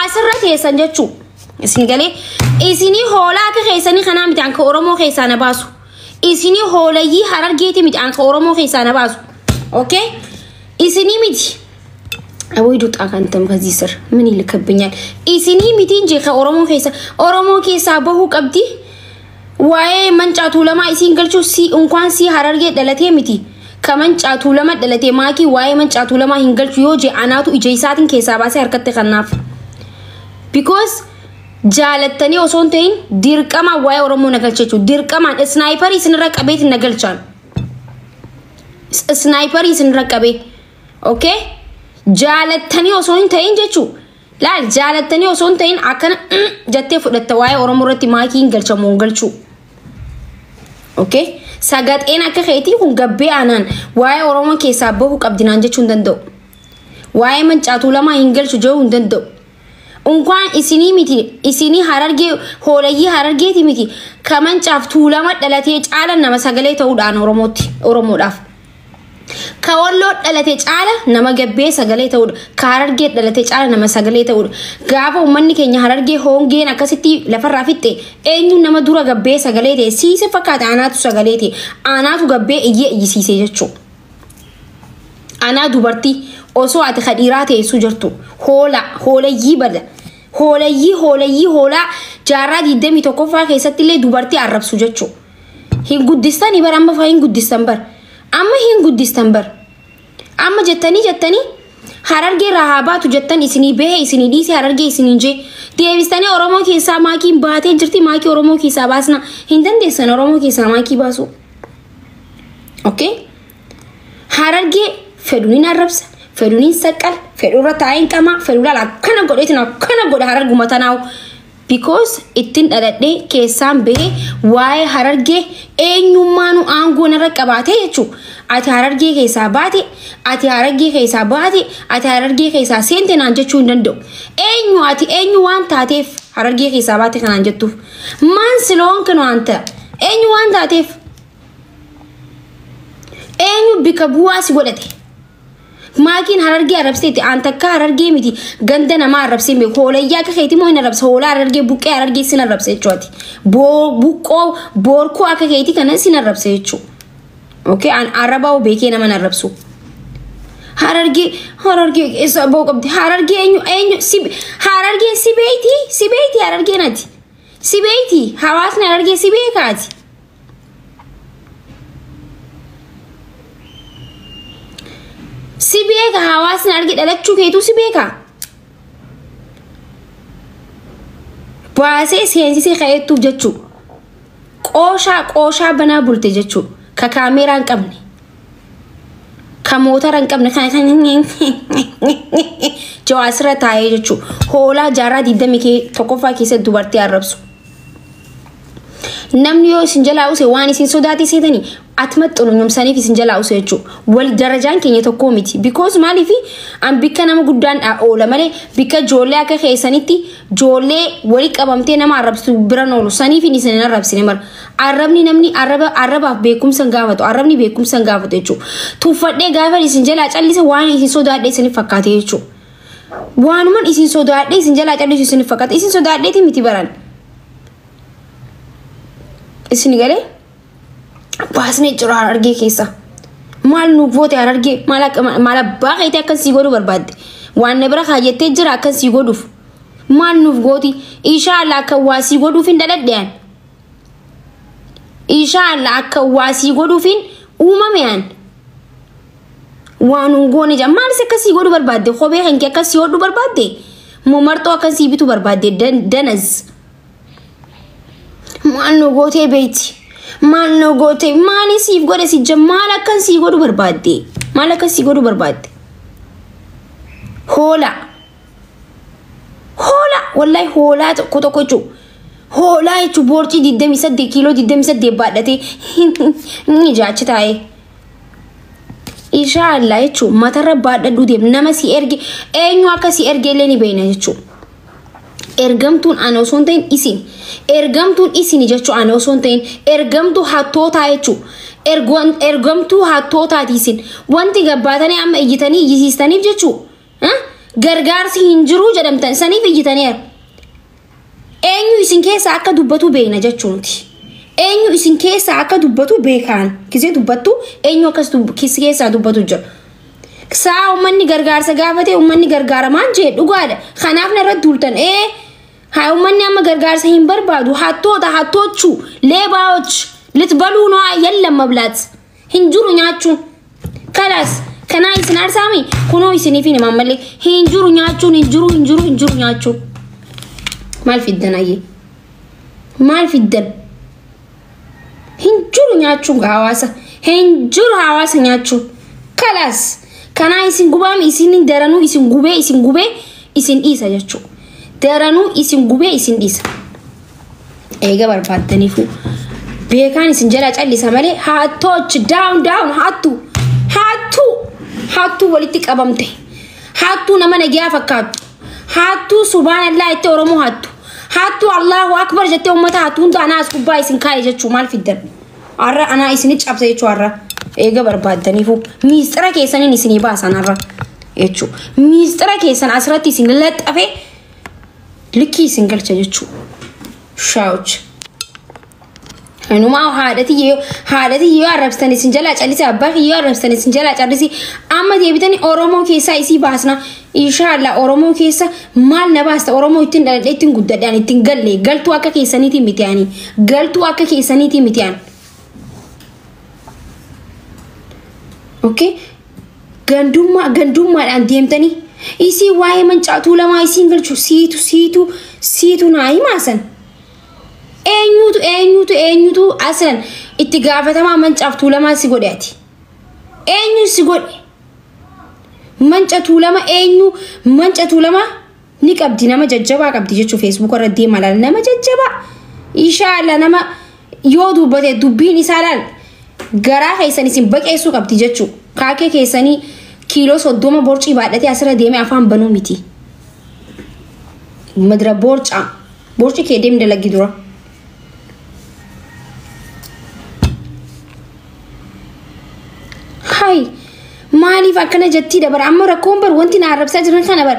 Asirra teessan jechuu. Isin galee isinii hoolaa akka keessanii kanaa miti anka Oromoo keessaa na baasu. Isinii hoolayyii Harargeeti miti anka Oromoo keessaa na baasu. Okay? Isinii miti. ወይ ዱጣ ካንተም ከዚህ ስር ምን ይልክብኛል? Isinii mitiin jee ka Oromoo keessa Oromoo keessaa bahuu qabdi. Waa'ee Mancaa Tuulamaa isiin galchuu si unkwaan si Harargee dhalatee miti. Ka Mancaa Tuulamaa dhalatee maakii waa'ee Mancaa Tuulamaa hin galchu yoo jee anaatu ija isaatiin keessaa baasee harkatti kannaaf. Because jaalattanii osoo hin ta'in dirqamaan waa'ee Oromoo na galcha jechuudha. Dirqamaan isnaayiparii isinirra qabeetiin na galchaan. Isnaayiparii isinirra qabee. Okay? Jaalattanii osoo hin ta'in jechuudha. Laal jaalattanii osoo hin ta'in akkana jettee fudhatta waa'ee Oromoo irratti maakii hin galchamu hin galchu. Okay? Sagaxeen akka keetii kun gabbee aanaan waa'ee Oromoo keessaa bahuu qabdi naan jechuu hin danda'u. Waa'ee Mancaa Tuulamaa hin galchu jechuu hin danda'u. Unkwaan isinii miti isinii Harargee hoolayyii Harargeeti miti ka Mancaaf Tuulama dhalatee caala nama sagalee ta'uudhaan Oromootti Oromoodhaaf. Ka Walloo dhalate caala nama gabbee sagalee ta'uudha. Ka Harargee dhalate caala nama sagalee ta'uudha. Gaafa uummanni keenya Harargee hongeen akkasitti lafarraa fixxe eenyu nama dura gabbee sagalee ta'e siise fakkaata anaatu sagalee ta'e anaatu gabbee iyyee iyyisiise jechuudha. Anaa dubartii osoo ati ka dhiiraa teessu jirtu hoola hoolayyii bada hoolayyii hoolayyii hoolaa jaarraa 21ffaa keessatti illee dubartii arrabsu jechuudha. Hin guddistanii bara amma fa'aa hin guddistan bara. Amma hin guddistan bara. Amma jettanii jettanii Harargee irraa haa baatu jettan isinii bahee isinii dhiisee Harargee isiniin jee deebistanii Oromoo keessaa maakiin baatee jirti maakii Oromoo keessaa baasna hin dandeessan Oromoo keessaa maakii baasu. Okay? Harargee fedhuun hin arrabsa, fedhuun hin saqqal, fedhuurra taa'ee hin qamaa, fedhuu laala akkana godheetiin akkana godha Hararguma tanaa'u. Because ittiin dhaladhee keessaan bahee waa'ee Harargee eenyummaanuu aangoo narra qabaatee jechuudha. Ati Harargee keessaa baate, ati Harargee keessaa baate, ati Harargee keessaa seente naan jechuu hin danda'u. Eenyu ati eenyu waan taateef Harargee keessaa baate kanaan jettuuf. Maan siloon kan waan ta'a? Eenyu waan taateef? Eenyu bika bu'aa si godhate? Maakiin Harargee arrabseeti aan takka Harargee miti ganda namaa arrabsee beeku hoolayyaa akka keetii moo hin arrabsa hoolaa Harargee buqqee Harargee sin arrabse jechuuti. Buqqoo boorkoo akka keetii kana sin arrabse jechuudha. Okay aan arrabaa beekee nama arrabsu. Harargee Harargee keessa bahuu qabdi Harargee eenyu eenyu si Harargee si beeyti si beeyti Harargeen ati si beeyti hawaasni Harargee si beekaati. Si beeka hawaasni Harargee dhalachuu keetuu si beeka. Baasee seensisee ka'eettuuf jechuudha. Qooshaa qooshaa banaa bulte jechuudha. Ka kaameeraa hin qabne. Ka mootara hin qabne kan jawaasirra taa'ee jechuudha. Hoolaa jaarraa 21ffaa keessatti dubartii arrabsu. Namni yoo isin jalaa use waan isin sodaate seetanii atuma xunumsaniif isin jalaa use jechuudha. Wal darajaan keenya tokkoo miti. Because maaliif an bikka nama guddaan oola malee bikka ijoollee akka keessanitti ijoollee walii qabamtee nama arrabsu biran oolu saniif isin hin arrabsine mara. Arrabni namni arraba arrabaaf beekumsa hin gaafatu. Arrabni beekumsa hin gaafatu jechuudha. Tuffadhee gaafa isin jalaa callise waan isin sodaadhe isiniif fakkaate jechuudha. Waanuman isin sodaadhe isin jalaa callisu isiniif fakkaate. Isin sodaadheeti miti baran. Isin galee baasnee jira Harargee keessa. Maal nu goote Harargee maal akka maal abbaa keetii akkan sii godhu barbaadde. Waan na bira kaayyattee jira akkan sii godhuuf. Maal nuuf gooti? Inshaallah akka waa sii godhuuf hin dhaladhe an. Inshaallah akka waa sii godhuuf hin uumame an. Waan nun goone jira. Maal si akka sii godhu barbaadde? Kophee kan kee akka sii hodhu barbaadde? Moo marxoo akka sii bitu barbaadde? Danaz. Maal nu gootee beeyti? Maal nu goote? Maali siif godhe si jira? Maal akkan sii godhu barbaadde? Maal akkan sii godhu barbaadde? Hoolaa. Hoolaa. Wallahi hoolaa tokko tokko jechuudha. Hoolaa jechuun boorcii 28 kiiloo 28 baadhatee inni jaachi taa'ee. Inshaallah jechuun matarra baadhadhuu deem nama si erge eenyu akka si erge illee ni beekna jechuudha. Ergamtuun ana osoo hin ta'in isin. Ergamtuun isin jechuun ana osoo hin ta'in ergamtuu hattootaa jechuudha. Ergamtuu hattootaati isin. Wanti gabbaatanii amma iyyitanii iyyisiistaniif jechuudha. Gargaarsi hin jiru jedhamtan saniif iyyitaniira. Eenyu isin keessa akka dubbatu beekna jechuunti. Eenyu isin keessa akka dubbatu beekaan. Kisee dubbattu eenyu akkas keessaa dubbatu jira. Saa uummanni gargaarsa gaafate uummanni gargaaramaan jee dhugaadha. Kanaaf narratti duultan haa uummanni amma gargaarsa hin barbaadu hattoota hattoochuu leebaawoch litbaluu noo yallan mablaat hin jiru nyaachuun. Kalaas kanaa isin aarsaami kunoo isiniif hin himan malee hin jiru nyaachuun hin jiru hin jiru hin jiru nyaachuun. Maal fiddan ayyee? Maal fiddan? Hin jiru nyaachuun hawaasa. Hin jiru hawaasa nyaachuun. Kalaas kanaa isin gubaami isin daranuu isin gubee isin dhiisa jechuudha. Daranuu isin gubee isin dhiisa. Eega barbaaddaniifu beekaan isin jala callisa malee hattoochi down down hattu hattu hattuu walitti qabamte hattuu nama nagiyaa fakkaattu hattuu subhaanallaa jettee Oromoo hattu hattuu Allahu akbar jettee uummata hattu hunda anaa as gubbaa isin kaa'e jechuu maal fiddan har'a anaa isin cabsa jechuu har'a eega barbaaddaniifu miistira keessaniin isinii baasan har'a jechuu miistira keessan asirratti isin laxxafe likkii isin galcha jechuu shaawuch. Inumaa haadhati yoo arrabsitan isin jalaa callisi abbaa yoo arrabsitan isin jalaa callisi amma deebitanii Oromoo keessaa isii baasna inshaallah Oromoo keessa maal na baasta Oromoo ittiin dhaladhee ittiin guddadhaan ittiin galle galtuu akka keessaniitiin miti ani galtuu akka keessaniitiin miti ani. Okay gandummaadhaan deemtanii isii waa'ee mancaatuu lamaa isiin galchu siitu naa himaasan. Eenyutu aslan itti gaafatamaa mancaaf tuulamaa si godhe ati. Eenyu si godhe? Manca tuulama eenyu manca tuulama ni qabdi nama jajjabaa qabdi jechuu Facebook irra deema laala nama jajjabaa. Inshaalla nama yoo dubbate dubbiin isaa laal garaa keessan isin baqeessuu qabdi jechuu. Kaakee keessanii kiiloo 30 borcii baadhatee asirra deemee afaan banuu miti. Madira borcaa borci kee deem dalagi dura. Hai maaliif akkana jettii dabara amma rakkoon bar wanti na arrabsaa jiran kana bar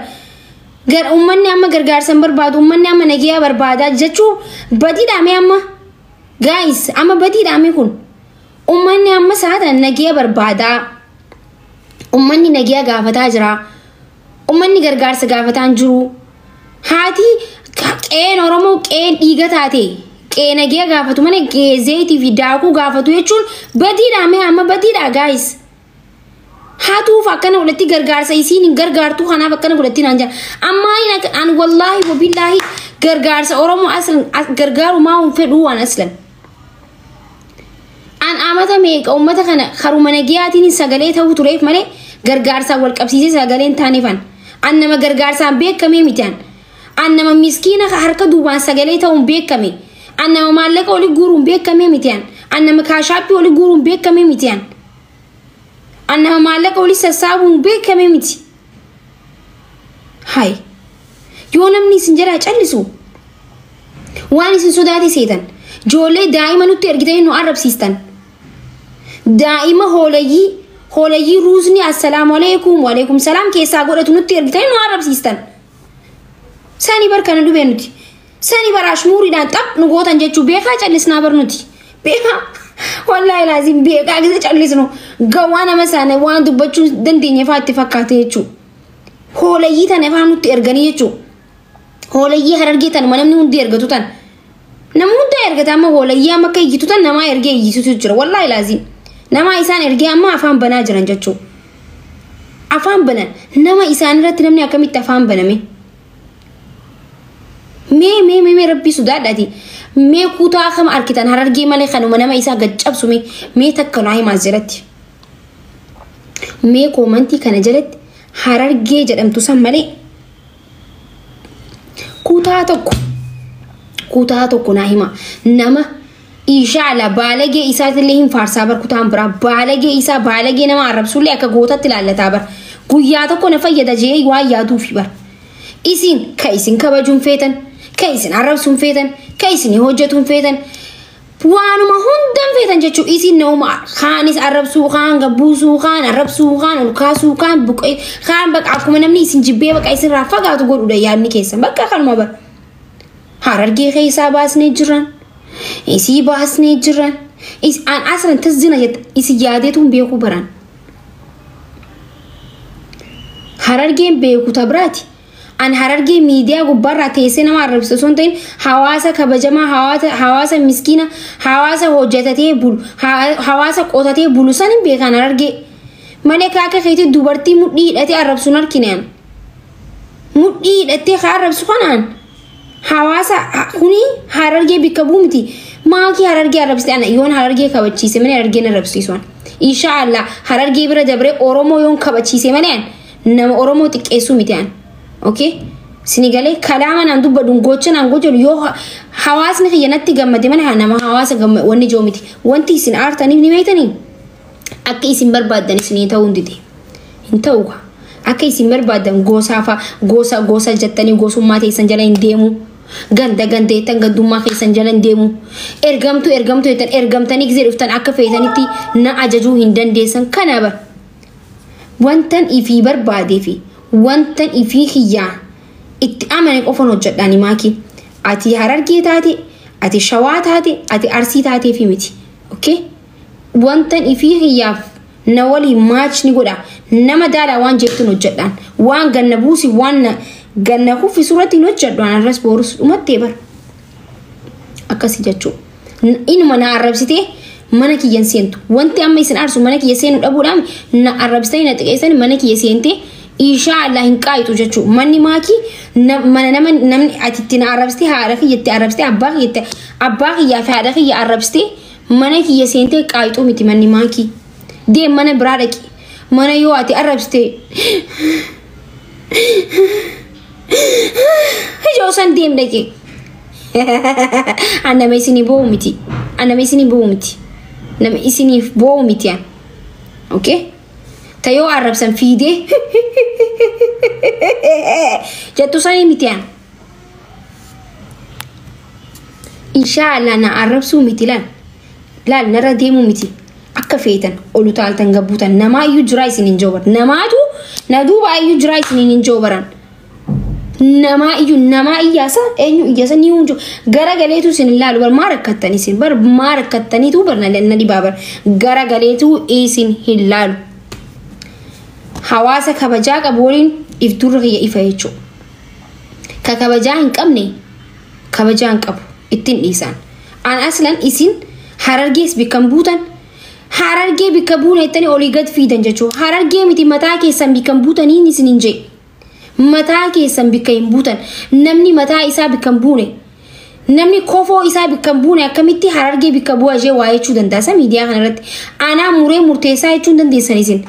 gar uummanni amma gargaarsa hin barbaadu uummanni amma nagiyaa barbaada jechuu badiidhaame amma gaayis amma badiidhaame kun uummanni amma saatan nagiyaa barbaadaa uummanni nagiyaa gaafataa jira uummanni gargaarsa gaafataa hin jiru haati qeen Oromoo qeen dhiiga taate qee nagiyaa gaafatu mana qee zeetii fi daakuu gaafatu jechuun badiidhaame amma badiidha gaayis. Hatuuf akkana godhatti gargaarsa isiin hin gargaartuu kanaaf akkana godhatti naan jira. Ammaa an wallaahi wabillaahi gargaarsa Oromoo aslan gargaaru maa hin fedhuu waan aslan. An amata meeqa uummata kana haruma nagiyaatiin sagalee ta'uu tureef malee gargaarsaan wal qabsiisee sagalee hin taaneefan. An nama gargaarsaan beekamee miti an. An nama miskiina harka duubaan sagalee ta'uun beekame. An nama maallaqa olii guuruun beekamee miti an. An nama kaashaappii olii guuruun beekamee miti an. An nama maallaqa olii sassaabuun beekamee miti. Hai yoo namni isin jalaa callisu waan isin sodaate seetan ijoollee daa'ima nutti ergitanii nu arrabsiistan. Daa'ima hoolayyii ruuzni assalaamu alaikum waalaikum salaam keessaa godhatu nutti ergitanii nu arrabsiistan. Sani bar kana dhubee nuti. Sani bar ashmuuriidhaan xaph nu gootan jechuu beekaa callisnaa bar nuti. Beekaa wallaahi laazim beekaa gisa callisnu gawwaa nama sana waan dubbachuu dandeenye fa'aa itti fakkaate jechuu. Hoolayyii tana afaan nutti erganii jechuu. Hoolayyii harargee tanuma namni hundi ergatu tan. Namni hunda ergata amma hoolayyii amma akka iyyitu tan namaa ergee iyyisutu jira wallaahi laazim. Nama isaan ergee amma afaan banaa jiran jechuu. Afaan banan nama isaan irratti namni akkamitti afaan baname. Mee mee mee rabbii sodaadhaati. Mee kutaa akkam argitan harargee malee kanuma nama isaa gad cabsu mee takka naa himaa jalatti. Mee koomantii kana jalatti harargee jedhamtu san malee kutaa tokko naa hima nama inshaalla baalagee isaatillee hin faarsaa bar kutaan biraa baalagee isaa baalagee nama arrabsullee akka gootatti ilaallataa bar guyyaa tokko na fayyada jee waan yaaduufi bar isin ka isin kabajuun feetan ka isin arrabsuun feetan ka isin hojjetuun feetan Waanuma hundan feetan jechuun isin nama kaanis arrabsuu kaan gabbuusuu kaan arrabsuu kaan ol kaasuu kaan buqqee kaan bakka akkuma namni isin jibbee bakka isin irraa fagaatu godhuudha yaadni keessan bakka kanuma bara. Harargee keessaa baasnee jiran isii baasnee jiran an aslan tazzina isi yaadeetu hin beeku baran. Harargeen beeku tabiraati. An harargee miidiyaa gubbaarraa teessee nama arrabsitu osoo hin ta'in hawaasa kabajamaa, hawaasa miskiina, hawaasa hojjetatee bulu, hawaasa qotatee bulu san hin beekan harargee. Malee akka keetii dubartii mudhii hidhatee arrabsuun argine. Mudhii hidhattee haa arrabsu kanaan hawaasa kuni harargee bikka bu'u miti. Maakii harargee arrabsite ana yoon harargee kabachiise malee harargeen arrabsiisuun. Inshaallah harargee bira dabree Oromoo yoon kabachiise malee nama Oromoo xiqqeessuu miti an. Okay? Sinigalee kalaama naan dubbadhu gocha naan gocha yoo hawaasni kiyya natti gammade mana nama hawaasa wanni jiru miti. Wanti isin aartaniif ni beektanii akka isin barbaaddan isinii ta'uu hin dide. Hin ta'u akka isin barbaaddan gosa gosa gosa jettanii gosummaa teessan jala hin deemu. Ganda ganda jettan gandummaa keessan jala hin deemu. Ergamtu ergamtu jettan ergamtanii gisee dhuftan akka feetanitti na ajajuu hin dandeessan kana bara. Wantan ifii barbaadee fi wantan ifii kiyyaa itti amane qofan hojjedhaan maaki. Ati harargee taate, ati shawaa taate, ati arsii taatee fi miti. Okay? Wantan ifii kiyyaaf na waliin maach ni godha. Nama daalaa waan jettuun hojjedhaan. Waan ganna buusi waan ganna kuffisu irratti hin hojjedhu. Arras boorus dhumattee bara. Akkasii jechuudha. Inuma na arrabsitee mana kiyyan seentu. Wanti amma isin aarsu mana kiyya seenu dhabuudhaan na arrabsitanii na xiqqeessanii mana kiyya seentee inshaallah hin qaayitu jechuudha. Manni maakii mana nama namni ati itti na arrabsitee haadha kiyya itti arrabsitee abbaa kiyya abbaa kiyyaa fi haadha kiyya arrabsitee mana kiyya seentee qaayituu miti manni maakii. Deem mana biraa dhaqi. Mana yoo ati arrabsitee ijoo san deem dhaqi. Annama isinii boo'u miti. Annama isinii boo'u miti. Nama isiniif boo'u miti an. Okay? Ta yoo arrabsan fiidee jettu sanii miti an. Inshaallah na arrabsuu miti laal. Laal narra deemuu miti. Akka feetan ol utaaltan gabbuutan namaa iyyuu jiraa isin hin joobaran. Namaatu na duuba iyyuu jiraa isin hin joobaran. Namaa iyyuu namaa iyyaasa eenyu iyyaasa ni hunju gara galeetu isin hin laalu bar maa rakkattan isin bar maa rakkattaniitu bar na dhibaa bar gara galeetu isin hin laalu. Hawaasa kabajaa qabu waliin if durra kiyya ifa jechuudha. Ka kabajaa hin qabne kabajaa hin qabu ittiin dhiisan. An aslan isin harargees bikka buutan harargee bikka buuna jettanii olii gad fiidan jechuudha. Harargee miti mataa keessan bikka buutaniin isin hin jee. Mataa keessan bikka hin buutan. Namni mataa isaa bikka hin buune. Namni kofoo isaa bikka hin buune akkamitti harargee bikka bu'a jee waa jechuu danda'a miidiyaa kanarratti. Anaa muree murteessaa jechuu hin dandeessan isin.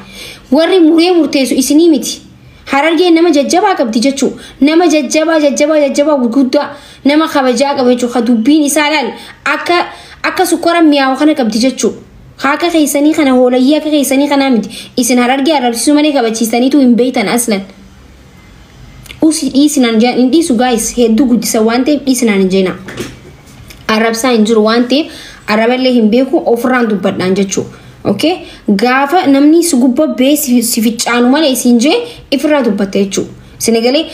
Warri muree murteessu isinii miti. Harargee nama jajjabaa qabdi jechuudha. Nama jajjabaa jajjabaa jajjabaa gurguddaa nama kabajaa qaba jechuudha. Dubbiin isaa laal akka akka sukkara mi'aawu kana qabdi jechuudha. Akka keessanii kana hoolayyii akka keessanii kanaa miti. Isin harargee arrabsiisuu malee kabachiisaniitu hin beektan aslan. Usi dhiisinaan hin dhiisu gaayis hedduu guddisa waan ta'eef dhiisinaan hin jeena. Arrabsaa hin jiru waan ta'eef arraballee hin beeku ofirraan dubbadhaan jechuudha. Okay? Gaafa namni si gubbaa bee si ficcaanu malee isin jee ifirraa dubbatta jechuudha. Sinigalee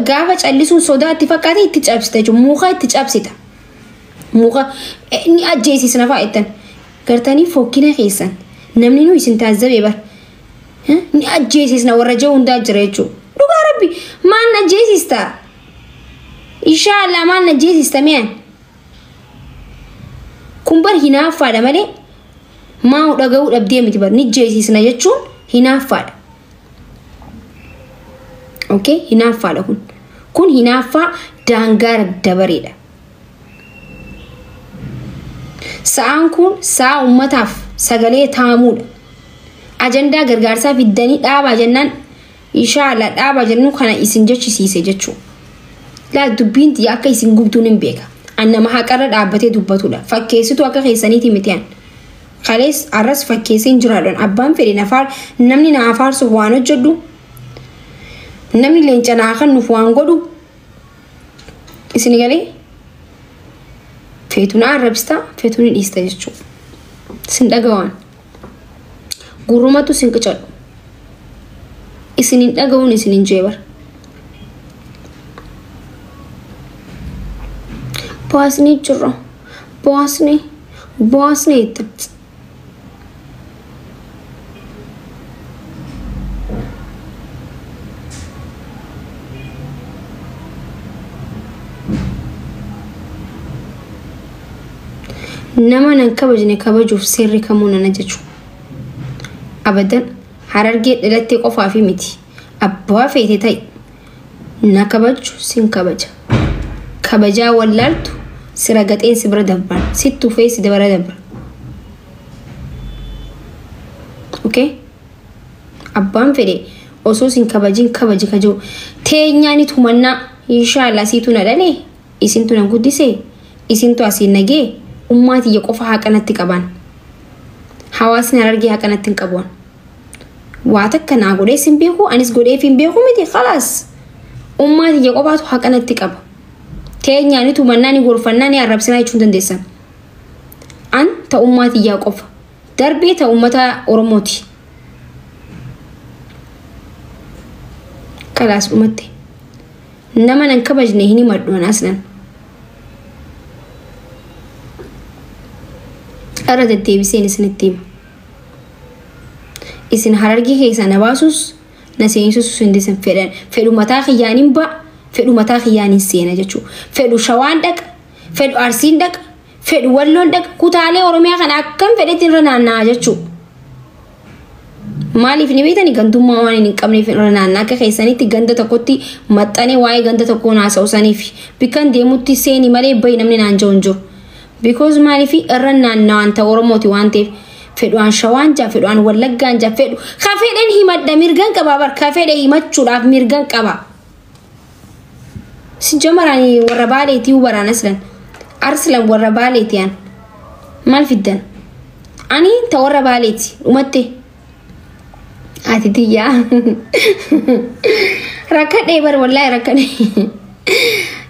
gaafa callisuun sodaa itti fakkaate itti cabsita jechuudha. Muka itti cabsita. Muka ni ajjeesisna fa'a jettan. Gartanii fokkina keessan namni nu isin taazzabee bar. Ni ajjeesisna warra jiru hundaa jira jechuudha. Dhugaa rabbi maal na ajjeesista? Inshaallah maal na ajjeesista mi'aan? Kun bar hinaaffaadha malee maa dhaga'uu dhabdee miti bar ni ajjeesisna jechuun hinaaffaadha. Okay? Hinaaffaadha kun. Kun hinaaffaa daangaa dabareedha. Sa'aan kun sa'a uummataaf sagalee taamuudha. Ajandaa gargaarsaa fiddanii dhaabaa jennaan inshaallah dhaabaa jennu kana isin jechisiise jechuudha. Laa dubbiin xiyya akka isin gubduun hin beeka. An nama haqarra dhaabbatee dubbatudha. Fakkeessitu akka keessaniiti miti an. Kalees arras fakkeessee hin jiraadhaan abbaan fedhe nafaar namni na afaarsuuf waan hojjedhu namni leenca naa kennuuf waan godhu isin galee. Feetu na arrabsita, feetu ni dhiista jechuudha. Sin dhaga'uun. Gurrumatu sin qicadhu. Isin hin dhaga'uun isin hin jeebar. Baasnee jirra. Baasnee. Baasnee itti. Nama nan kabajne kabajuuf seerri kamuu nan ajaju. Abadan Harargee dhalattee qofaafi miti. Abbaa feete ta'i. Na kabaju sin kabaja. Kabajaa wallaaltu si ragaxeen si bira dabran. Sitti ufee si bira dabra. Okay? Abbaan fedhe osoo sin kabajin kabaji kajoo. Teenyaani tumannaa inshaallah siitu na dhalee isintu na guddisee isintu asiin nagee ummaa tiyya qofa haqanatti qaban. Hawaasni Harargee haqanatti hin qabuan. Waa takka naa godhee sin beeku anis godheef hin beeku miti khalaas. Ummaa tiyya qofaatu haqanatti qaba. Teenyaani tumannaa ni gorfannaa ni arrabsinaa jechuun dandeessan. An ta ummaa tiyyaa qofa. Darbee ta ummata Oromooti. Kalaas dhumatte. Nama nan kabajne hin himadhu an aslan. Irra deddeebiseen isinitti hima. Isin Harargee keessaa na baasus na seensisus hin dhiisan fedhan. Fedhu mataa kiyyaaniin ba'a, fedhu mataa kiyyaaniin seena jechuudha. Fedhu Shawaan dhaqa, fedhu Arsiin dhaqa, fedhu Walloon dhaqa, kutaalee Oromiyaa kana akkam fedhetti irra naanna'a jechuudha. Maaliif ni beektani gandummaa waan hin qabneef irra naanna'a akka keessanitti ganda tokkotti maxxanee waa'ee ganda tokkoo haasa'u saniif bikkan deemutti seeni malee bahi namni naan jiru hin jiru. Because maaliif irra naanna'an ta'u Oromooti waan ta'eef fedhu an Shawaan jaa fedhu an Wallaggaan jaa fedhu ka fedhen himadha mirgan qaba bar ka fedhe himachuudhaaf mirgan qaba. Si jamaraan warra Baaleetii waraan aslan arslan warra Baaleetii an maal fiddan ani ta warra Baaleeti dhumatte. Ati tiyyaa rakkadhee bar wallaahi rakkadhee.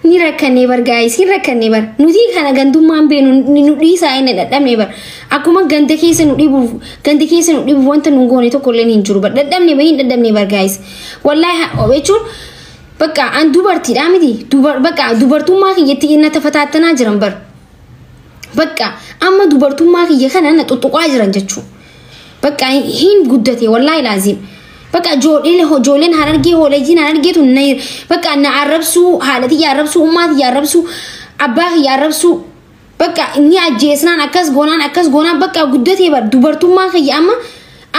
Ni rakkannee bar gaayis hin rakkannee bar nuti kana gandummaan beenu nu dhiisaa inni dadhabne bar akkuma ganda keessa nu dhibuuf ganda keessa nu dhibuuf wanta nu goone tokko illee hin jiru bar dadhabne bar hin dadhabne bar gaayis wallaahi jechuun bakka an dubartiidhaa miti bakka dubartummaa kiyyatti na tafataatanaa jiran bar bakka amma dubartummaa kiyya kana na xuxuqaa jiran jechuudha bakka hin guddate wallaahi laazim. Bakka ijoolleen Harargee hoolayyiin Harargeetu bakka na arrabsuu haadha tiyya arrabsuu ummaa tiyya arrabsuu abbaa kiyya arrabsuu bakka inni ajjeesnaan akkas goonaan bakka guddatee bar dubartummaa kiyya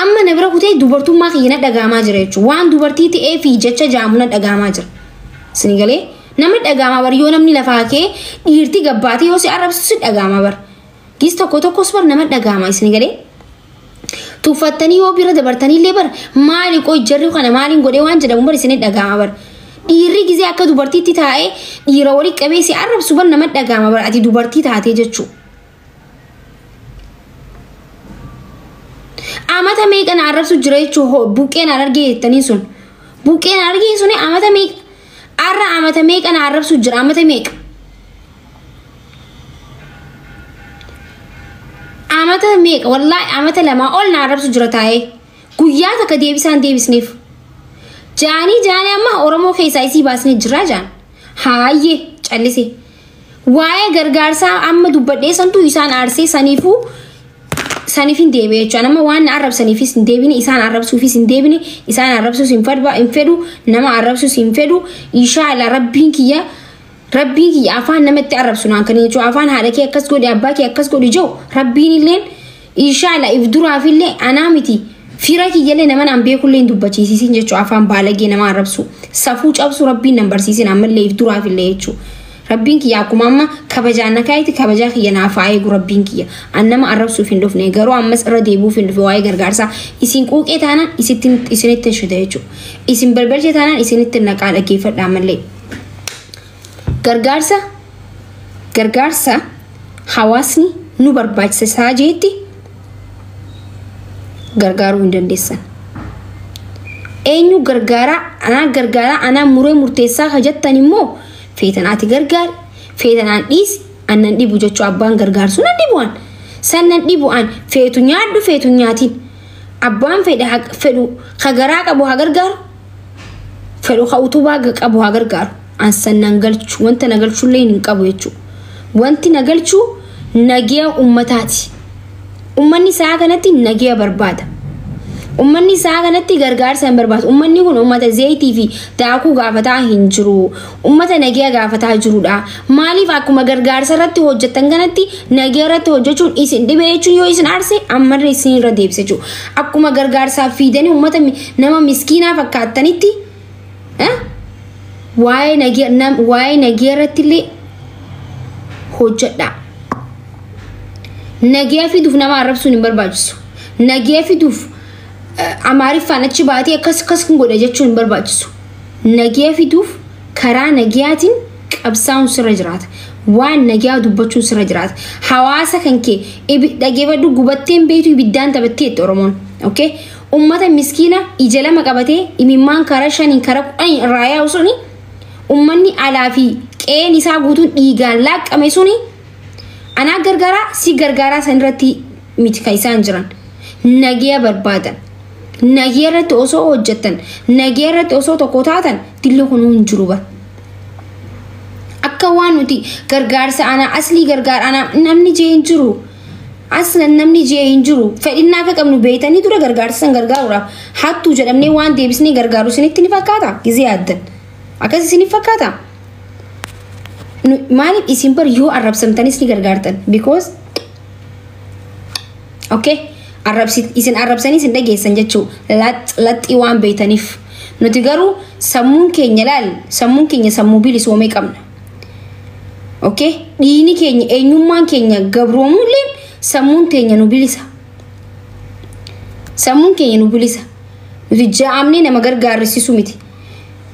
amma na bira kutee dubartummaa kiyya na dhagaamaa jira jechuudha. Waan dubartii ta'ee fi jecha jaamu na dhagaamaa jira. Isin galee namni dhagaamaa bar yoo namni lafaa kee dhiirti gabbaatee yoo si arrabsu si dhagaamaa bar. Gis tokko tokkos bar nama dhagaamaa isin galee. Tuffattanii yoo bira dabartanii illee bar maali qoy jarri kana maaliin godhee waan jedhamu bar isin dhaga'ama bar. Dhiirri gizee akka dubartiitti taa'ee dhiira walii qabee si arrabsu bar nama dhaga'ama bar ati dubartii taatee jechuu. Amata meeqa na arrabsu jira jechuu buqqeen Harargee jettanii sun. Buqqeen Harargee suni amata meeqa arra amata meeqa na arrabsu jira amata meeqa. Amata meeqa wallaahi amata lama ol na arrabsu jira taa'ee guyyaa takka deebisaan deebisneef. Jaanii amma Oromoo keessaa isii baasnee jira jaan. Haayyee callise. Waa'ee gargaarsaa amma dubbadhee santu isaan aarsee saniifuu saniif hin deebi'e jechuudha. Nama waan na arrabsaniifis hin deebine isaan arrabsuufis hin deebine isaan arrabsuus hin fedhu nama arrabsuus hin fedhu inshaallah rabbiin kiyya afaan namatti arrabsu naan kan jechuudha. Afaan haadha kee akkas godhi abbaa kee akkas godhi jiru rabbiin illeen inshaallah if duraaf illee anaa miti fira kiyyallee nama naan beekullee hin dubbachiisisin jechuudha. Afaan baalagee nama arrabsu safuu cabsu rabbiin nan barsiisin ammallee if duraaf illee jechuudha. Rabbiin kiyya akkuma amma kabajaan na kaayiti kabajaa kiyya naaf haa eegu rabbiin kiyya. An nama arrabsuuf hin dhufne garuu ammas irra deebi'uuf hin dhufe waa'ee gargaarsaa isin quuqee taanaan isinitti shita jechuudha. Isin balbalche taanaan isinitti naqaa dhaggeeffadha ammallee. Gargaarsa hawaasni nu barbaachisa isaa jeetti gargaaruu hin dandeessan. Eenyu gargaaraa anaa gargaaraa anaa muree murteessaa hojjettan immoo feetan ati gargaari feetan an dhiisi Annan dhibu jechuu abbaan gargaarsu nan dhibu an. San nan dhibu an feetu nyaadhu feetu nyaatiin. Abbaan fedhe fedhu ka garaa qabu haa gargaaru. Fedhu ka utubaa qabu haa gargaaru. An san nan galchu wanta na galchullee hin qabu jechuudha. Wanti na galchu nagiya ummataati. Ummanni isaa kanatti nagiya barbaada. Ummanni isaa kanatti gargaarsa hin barbaadu. Ummanni kun ummata zayitii fi daakuu gaafataa hin jiru. Ummata nagiya gaafataa jirudha. Maaliif akkuma gargaarsa irratti hojjetan kanatti nagiya irratti hojjechuun isin dhibee jechuun yoo isin aarse ammarra isin irra deebise jechuudha. Akkuma gargaarsaaf fiidanii ummata nama miskiinaa fakkaattanitti waa'ee nagiya irratti illee hojjedha. Nagiya fiduuf nama arrabsuun hin barbaachisu. Nagiya fiduuf Amaariffaan achi baatee akkas akkas kun godha jechuun hin barbaachisu. Nagiya fiduuf karaa nagiyaatiin qabsaa'uun sirra jiraata. Waan nagiyaa dubbachuun sirra jiraata. Hawaasa kan kee dhageeffadhu gubatteen beektu ibiddaan taphatteetti Oromoon. Okay? Ummata miskiina ija lama qabatee imimmaan karaa 5 karaa 10 irraa yaa'u suni ummanni alaa fi qe'een isaa guutuun dhiigaan laaqqame suni anaa gargaaraa si gargaaraa san irratti miti kan isaan jiran. Nagiya barbaadan. Nagiya irratti osoo hojjetan, nagiya irratti osoo tokko taatan dilli kun hin jiru bara. Akka waan nuti gargaarsa anaa aslii gargaara anaa namni jee hin jiru. Aslan namni jee hin jiru. Fedhinnaa akka qabnu beeytanii dura gargaarsa san gargaaruudhaaf hattuu jedhamnee waan deebisnee gargaaru isinitti ni fakkaata? Gizee yaaddan. Akkas isiniif fakkaata? Maaliif isin bar yoo arrabsamtanis ni gargaartan? Because okay isin arrabsanii isin dhageessan jechuu laxxii waan beeytaniif. Nuti garuu sammuun keenya laal sammuun keenya sammuu bilisoomee qabna. Okay dhiini keenya eenyummaan keenya gabroomuullee sammuun keenya nu bilisa. Sammuun keenya nu bilisa. Nuti ja'amnee nama gargaarsisu miti.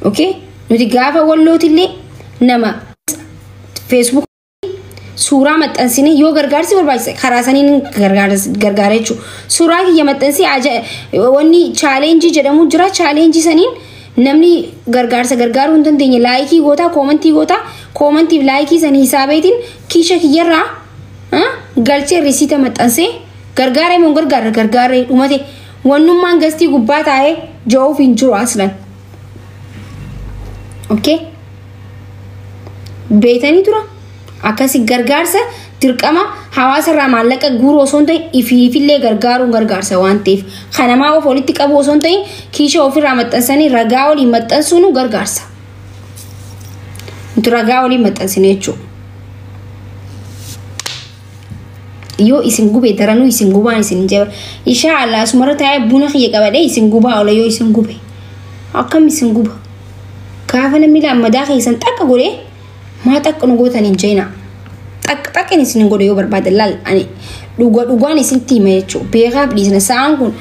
Okay nuti gaafa wallootillee nama Facebook suuraa maxxansinee yoo gargaarsi barbaachise karaa saniin gargaara jechuudha. Suuraa kiyya maxxansee wanni chaaleenjii jedhamu jira. Chaaleenjii saniin namni gargaarsa gargaaruu hin dandeenye laayikii gootaa koomantii gootaa koomantiif laayikii sanii hisaabeetiin kiisha kiyyarraa galchee risiita maxxansee gargaaree moo gargaara gargaaree dhumate wannummaan gastii gubbaa taa'ee ja'uuf hin jiru aslan. Okay? Beetanii tura. Akkasi gargaarsa dirqama hawaasarraa maallaqa guuruu osoo hin ta'in ifiifillee gargaaruun gargaarsa waan ta'eef kanamaa of walitti qabu osoo hin ta'in kiisha ofirraa maxxansanii ragaa waliin maxxansuun gargaarsa. Nuti ragaa waliin maxxansine jechuudha. Yoo isin gube daranuu isin gubaan isin jaba. Inshaa Allah asumarra taa'ee buna kiyya qabadhee isin gubaa oola yoo isin gube. Akkam isin guba? Gaafa namni lammadaa keessan xaqqa godhee maa xaqqa nu gootan hin jeenaa. Xaqqin isin godhe yoo barbaadan laal ani dhugaan isin hima jechuudha. Beekaaf dhiisna sa'aan kun